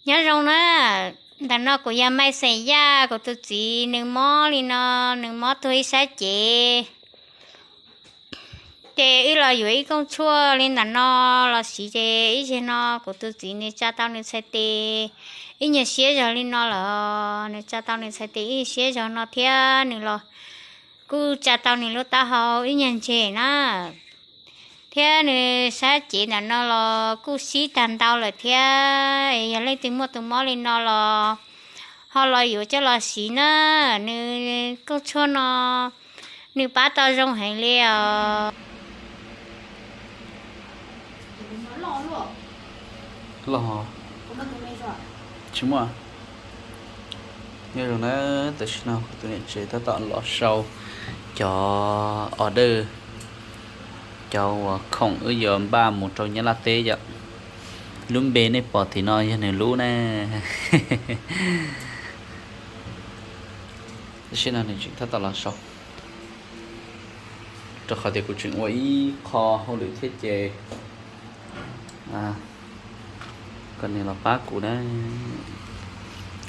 Nyob zoo na, ntawm no kuv yog Maiv Xeem Yaj, kuv tus txiv nws mob li no, nws mob tuag ib sab cev. Ces wb los yuav ib kooj tshuaj li ntawm no los siv ces ib zaug no kuv tus txiv nws tsa tau nws txhais tes ib nyuag siab zog li no lawm, nws tsa tau nws txhais tes ib nyuag siab zog no thiab nws los kuj tsa tau nws lub taub hau ib nyuag ntses na, thiab nws sab cev ntawm no los kuj sib tag ntau lawm thiab. Yog leej twg muaj tus mob li no los ho los yuav coj los siv na, nws kooj tshuaj no nws pab tau zoo heev li os. Loj, tsis muaj. Nyob zoo na, tam sim no kuv tus niam tsev tab tom los sau cov order, cov uas khoom wb yuav npaj mus rau Nyab Laj teb yom. Lub npe nej pom tim no yog nws lub na. Tam sim no nws tseem tab tom los sau, rau qhov tias kuv tseem ua ib qho hauj lwm thiab ces kom nws los pab kuv na.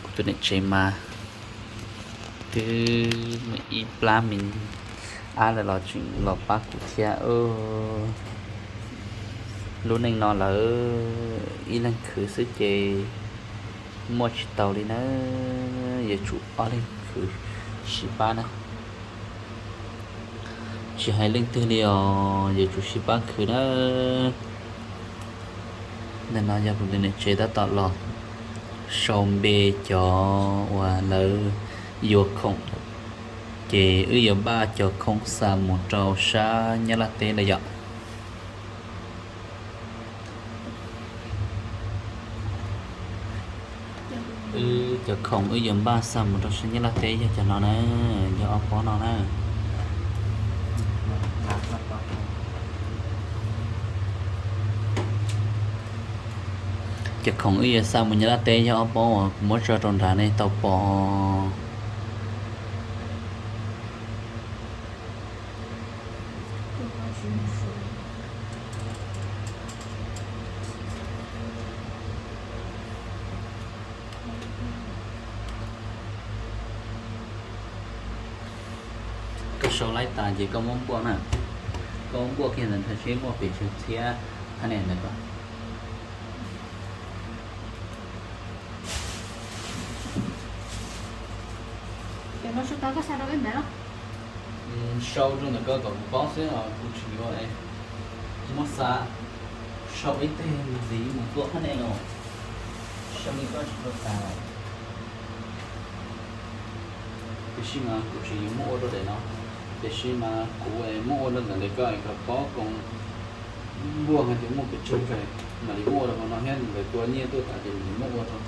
Kuv tus niam tsev mas twb ib plab me ab lawm los tseem los pab kuv thiab. Lub neej no lawm ib leeg khwv xwb ces muaj tsis tau li na, yuav tsum ob leeg khwv sib pab na. Tsis hais leej twg li os, yuav tsum sib pab khwv na. Ntawm no yog kuv tus niam tsev tab tom los sau npe cov uas lawv yuav khoom, ces wb yuav npaj cov khoom xa mus rau sab Nyab Laj teb lawm yom. Wb cov khoom wb yuav npaj xa mus rau sab Nyab Laj teb yog cov no na, yog ob pob no na. Cov khoom wb yuav xa mus Nyab Laj teb yog ob pob uas kuv muab tso rau nrad nej tau pom. Koj sau laib tas ces koj muab npuaj na, koj muab npuaj kiag ntawd seb muaj pes tsawg txhiab hab ne ntawd ko. Sau rau ntawm ko kom kuv paub xwb os, kuv tsis yuav. Muab xa, sau ib teg ntxiv mus tuaj hab ne los, sau li koj tsis tau tas. Tiam sis mas kuv tseem yuav muab ua rau daim no, tiam sis mas kuv muab ua rau ntawm daim ko es kom paub koom npuaj hais tias muaj pes tsawg, mam li muab ua rau hauv no thiab ntawd tua nyiaj tuaj tas ces mam li muab ua rau.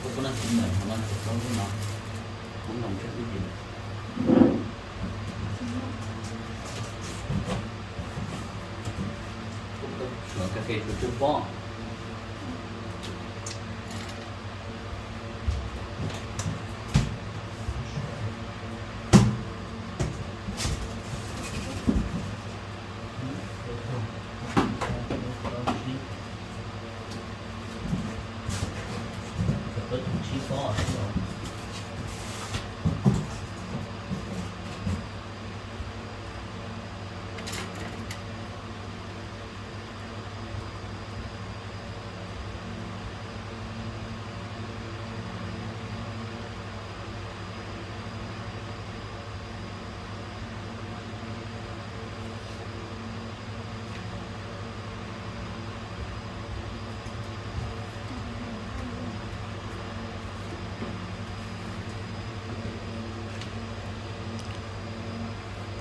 Kuv kuv no kuv ntawm no kuv tau no, kuv noo tsab twb tis. Ke tsuas tsw pob.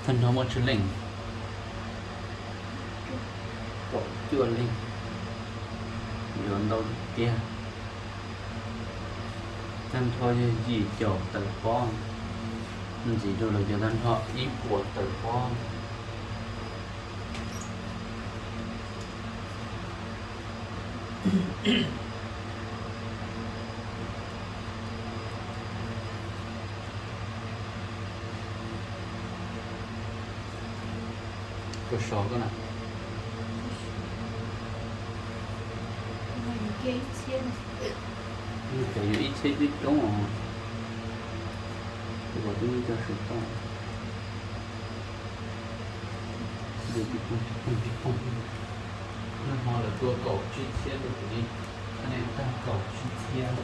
Tag nrho muaj tsawg leej? Kaum cuaj leej, yuav ntau tiag. Tag nrho yog yim caum tawm pob, ntxiv rau lawv cov tag nrho ib puas tawm pob. Koj sov koj na. Cov yuav ib txhiab coob coob os. Tus kom tub coj sawv toj. Nws tsis poob, tsis poob, tsis poob. Nag hmo lawv tua kaum tsib txhiab rau kuv li, thaj nees tag kaum tsib txhiab.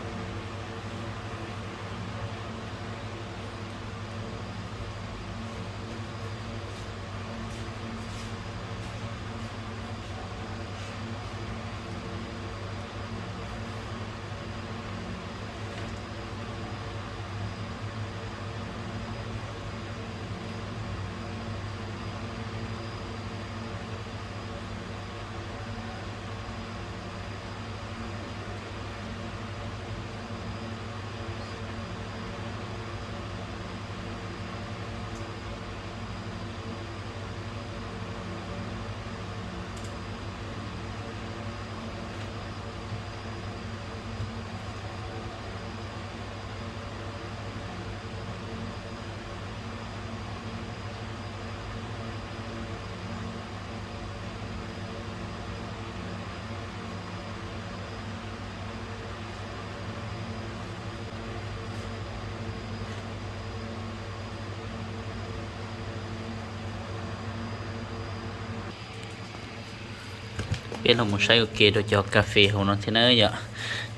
Peb los mus saib ua ke rau cov kas fes hauv no thiab na yom.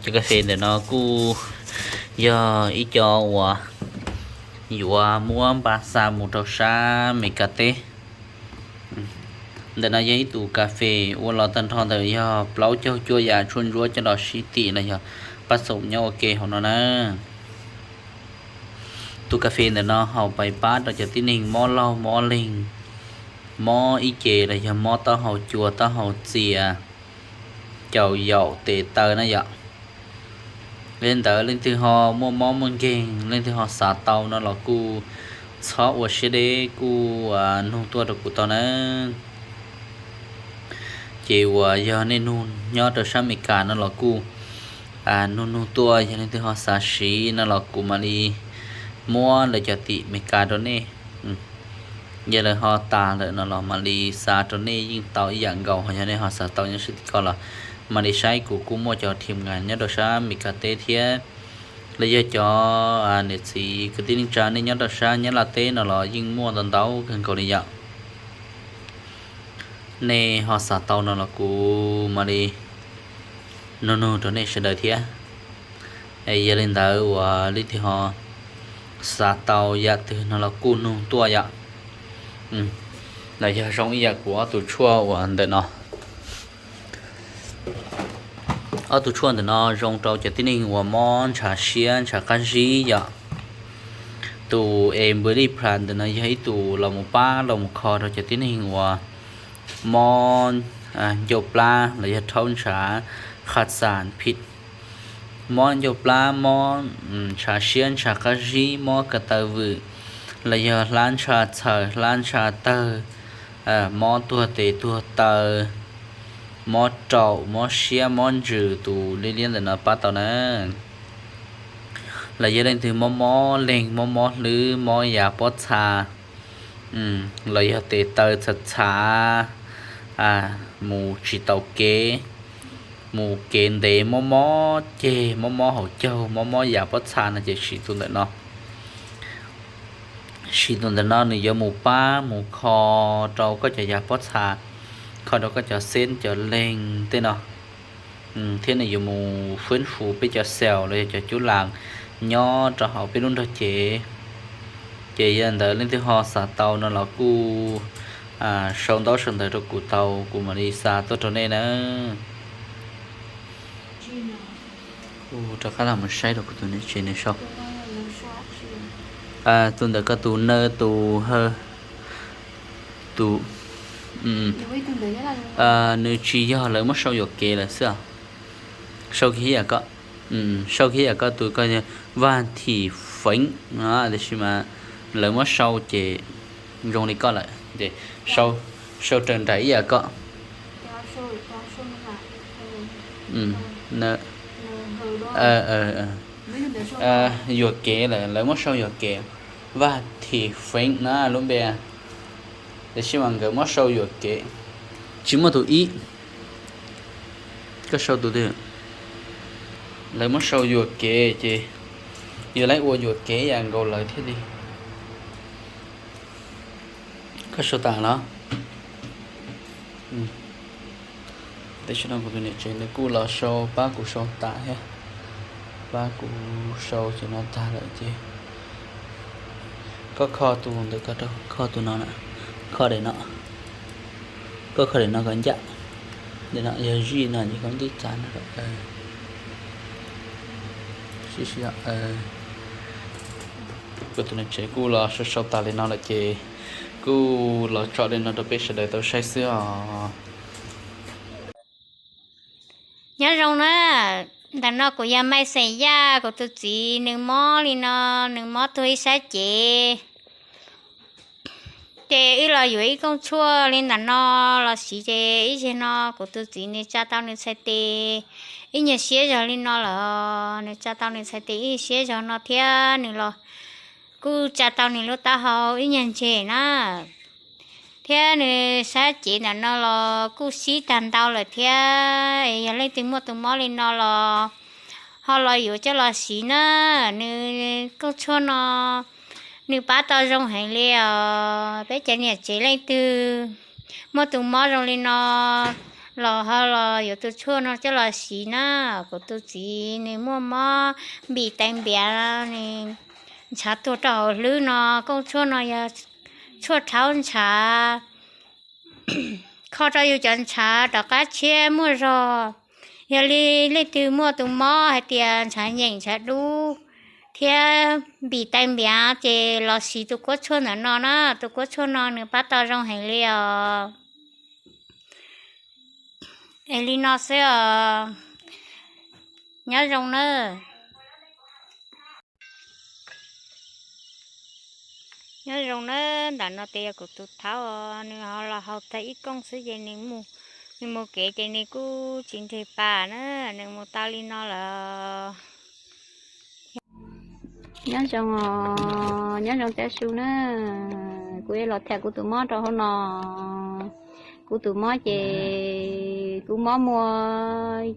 Cov kas fes ntawm no kuj yog ib co uas yuav muab npaj xa mus rau sab Meskas teb. Ntawm no yog ib tus kas fes ua los tag nrho ntawm yog plaub caug cuaj yam tshuaj ntsuab coj los sib tim los yog pab xoom nyob ua ke hauv no na. Tus kas fes ntawm no haus pais pab rau cov tib neeg mob laug mob leeg, mob ib ce los yog mob taub hau cua taub hau txias, caum yaum tes taw na yom. Li ntawd leej twg ho muaj mob muaj nkeeg, leej twg ho xav tau no los kuj txhob ua siab deb, kuj nug tuaj rau kuv tau na. Ces uas yog nej nug nyob rau sab Amelikas no los kuj nug nug tuaj, yog leej twg ho xav siv no los kuv mam li muab lawv cov tim Amelikas rau nej. Yog lawv ho tas lawm no los mam li xa rau nej yeej tau ib yam nkaus, ho yog nej ho xav tau nyob sab tim ko los mam li saib, kuv kuj muaj cov thim nas nyob rau sab Amelikas teb thiab. Los yog cov niam txiv kwv tij neej tsa nej nyob rau sab Nyab Laj teb no los yeej muaj ntau ntau kawg nkaus li yom. Nej ho xav tau no los kuv mam li nug nug rau nej sawv daws thiab. Yog li ntawd uas leej twg ho xav tau yam twg no los kuj nug tuaj yom. Los yog zoo ib yam kuv ob tug tshuaj uas ntawm no. Ob tug tshuaj ntawm no zoo rau cov tib neeg uas mob ntshav siab ntshav qab zib yom. Tus Emboliprane ntawm no yog ib tus los mus pab los mus kho rau cov tib neeg uas mob ncauj plab los yog rhaub ntshav, qha xas phim, mob ncauj plab, mob ntshav siab ntshav qab zib, mob ko taw vwm, los yog hlab ntsha txhaws hlab ntsha tawg, mob tuag tes tuag taw, mob raum, mob siab, mob ntsws, tus liab liab ntawm no pab tau na. Los yog leej twg mob mob leeg, mob mob hlwb, mob yas pob txha, los yog tes taw txhav txhav, mus tsis tau kev, mus kev ntev, mob mob ceg, mob mob haus caug, mob mob yas pob txha no ces siv tus ntawm no. Siv tus ntawm no nws yuav mus pab mus kho rau koj cov yas pob txha, kho rau koj cov xeb cov leeg tej no, thiab nws yuav mus fuab fu peb cov xaus los yog cov cub las nyob rau hauv peb lub nrog cev. Ces yog ntawd leej twg ho xav tau no los kuj sau ntaub sau ntawv rau kuv tau, kuv mam li xa tuaj rau nej na. Kuv rov qab los mus saib rau kuv tus niam tsev nws sau. Tus ntawm koj tus naw tus ha, tus, nws tsis yog, lawv muab sau yuam kev lawm xwb. Sau kiag ib yam koj, sau kiag ib yam koj tus koj, Vaj Thim Feev no, tiam sis mas lawv muab sau ces zoo li koj lawm ces sau raws nraim ib yam koj. Yuam kev lawm, lawv muab sau yuam kev. Vaj Thim Feev na lub npe, tiam sis mas nkawd muab sau yuam kev, tsis muaj tus ib. Koj sau tus twg? Lawv muab sau yuam kev ces yog lawv ua yuam kev ib yam nkaus lawv thiaj li. Koj sau tas los? Tam sim no kuv tus niam tsev nws kuj los sau, pab kuv sau tas thiab, pab kuv sau ces no tag lawm ces koj kho tus ntawm ko rau, kho tus no, kho daim no, koj kho daim no kom ncaj. Daim no yog zij no ces koj ntub txav no. Kuv tus niam tsev kuj los sau sau tas li no lawm ces kuj los tso li no rau peb sawv daws tau saib xwb os. Nyob zoo na, ntawm no kuv yog Maiv Xeem Yaj, kuv tus txiv nws mob li no, nws mob tuag ib sab cev. Ces wb los yuav ib kooj tshuaj li ntawm no los siv ces ib zaug no kuv tus txiv nws tsa tau nws txhais tes ib nyuag siab zog li no lawm, nws tsa tau nws txhais tes ib nyuag siab zog no thiab nws los kuj tsa tau nws lub taub hau ib nyuag ntse na. Thiab nws sab cev ntawm no los kuj sib tag ntau lawm thiab. Yog leej twg muaj tus mob li no los ho los yuav coj los siv na. Nws kooj tshuaj no nws pab tau zoo heev li os. Peb cov niam tsev leej twg muaj tus mob zoo li no los ho los yuav tus tshuaj no coj los siv na. Kuv tus txiv nws muaj mob npis teev npiav, nws ntshav tuag rau hauv hlwb no, kooj tshuaj no yog tshuaj rhaub ntshav, kho rau yus cov ntshav rov qab tshiab muaj zog. Yog li leej twg muaj tus mob hais tias ntshav nyeem ntshav dub thiab npis teev npiav ces los siv tus kuab tshuaj ntawm no na. Tus kuab tshuaj no nws pab tau zoo heev li os. Es li no xwb os. Nyob zoo nawb. Nyob zoo nawb, ntawm no ces yog kuv tus thaub os, nws ho los haus tag ib kooj xwb ces nws mus, nws mus kev ces nws kuj tsis nreg pas na, nws mus tau li no lawm. Nyob zoo os, nyob zoo teb su na. Kuv los tham kuv tus mob rau hauv no. Kuv tus mob ces kuv mob muaj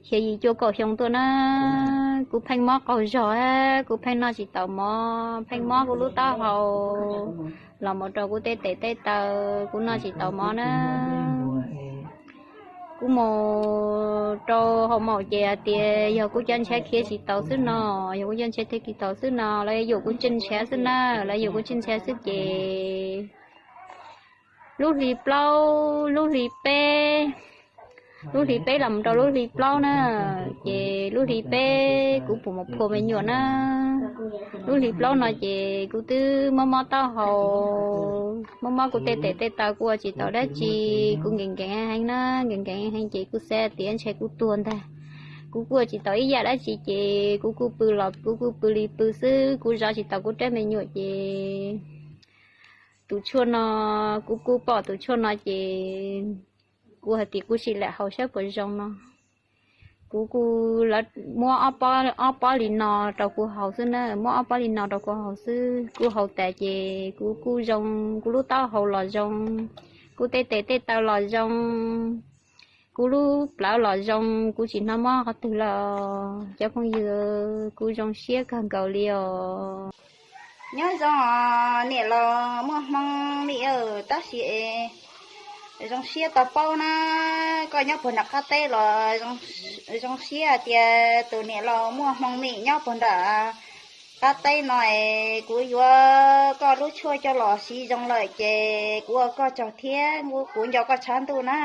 xya yim cuaj kaum xyoo tuaj na. Kuv pheej mob qaug zog, kuv pheej noj tsis taus mov, pheej mob kuv lub taub hau, los mus rau kuv tej tes tej taw, kuv noj tsis taus mov na. Kuv mus rau hauv maum ces hais tias yog kuv cov ntshav khiav tsis taus xwb no, yog kuv cov ntshav khiav tsis taus xwb no, lawv yuam kuv tsiaj ntshav xwb na, lawv yuam kuv tsiaj ntshav xwb ces lub hli plaub, lub hli peb, lub hli peb los mus rau lub hli plaub na, ces lub hli peb kuv pum mus phua me nyuam na. Lub hli plaub no ces kuv twb mob mob taub hau, mob mob kuv tej tes tej taw, kuv ua tsis tau dab tsi, kuv nkees nkees heev na, nkees nkees heev ces kuv xav tias ntshe kuv tuag ntag. Kuv kuj ua tsis tau ib yam dab tsi ces kuv kuj pw los kuv kuj pw li pw xwb, kuv zov tsis tau kuv rab me nyuam ces tus tshuaj no, kuv kuj pom tus tshuaj no ces Kuv hais tias kuv tsis lam haus saib puas zoo no. Kuv kuj muab ob pob li no rau kuv haus xwb na, muab ob pob li no rau kuv haus xwb. Kuv haus tas ces kuv kuj zoo, kuv lub taub hau los zoo, kuv tej tes tej taw los zoo, kuv lub plawv los zoo, kuv tsis hnov mob qhov twg los cov phooj ywg, kuv zoo siab kawg nkaus li os. Nyob zoo niam laus muaj hmoo mim, tab sis es zoo siab tau paub na, koj nyob puag nram qab teb los zoo siab tias tus niam laus muaj hmoo mim nyob puag nram qab teb no es kuv yuav koj lub tshuaj coj los siv zoo lawm ces kuv ua koj tsaug thiab kuv nco koj tshav ntuj na.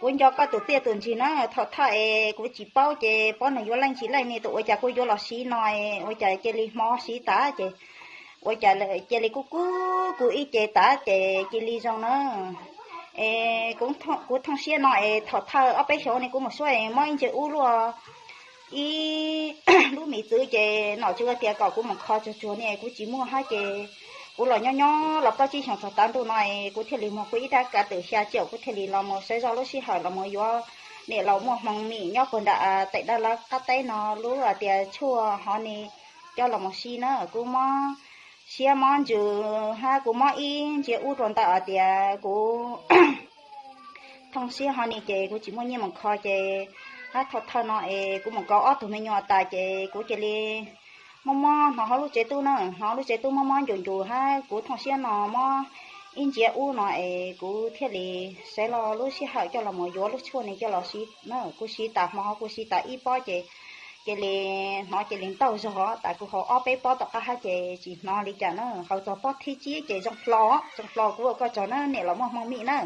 Kuv nco koj tus txiaj tus ntsig na, thaum thawj es kuv tsis paub ces paub nws yuav leej tsis leej ne, tus ua cas kuv yuav los siv no, ua cas cia li hmo siv tas ces ua cas cia li kub kub kuv ib ce tas ces cia li zoo na. Es kuv thooj siab no es thaum thawj ob peb xyoos ne kuv mus suab es mob ib ntsia ub luaj ib lub miv txwv ces nom tswv tias kom kuv mus kho tsuag tsuag ne kuv tsis muaj hab ces kuv los nyob nyob los plaub tsib xyoos txog tav ntuj no es kuv thiaj li muag kuv ib rab kav twm xya caum kuv thiaj li los mus saib zoj lub sij hawm los mus yuav niam laus muaj hmoo mim nyob puag nram tes dab lav qab teb no lub tias tshuaj hov ni coj los mus siv na. Kuv mob siab mob ntsws hab kuv mob ib ntsia ub rau ntawm hais tias kuv thooj siab hov ni ces kuv tsis muaj nyiaj mus kho ces hab thaum thawj no es kuv mus kov ob tug me nyuam tas ces kuv cia li mob mob hnov hauv lub tsev tub na, hnov lub tsev tub mob mob ncus ncus hab kuv thooj siab no mob ib ntsia ub no es kuv thiaj li saib lub sij hawm coj los mus yuav lub tshuaj ni coj los siv na. Kuv siv tas hmo kuv siv tas ib pob ces cia li hnov cia li ntaug zog tas kuv haus ob peb pob tom qab hab ces tsis hnov li cas na. Haus txog pob thib tsib ces zoo hlo, zoo hlo kuv ua koj tsaug na niam laus muaj hmoo mim na.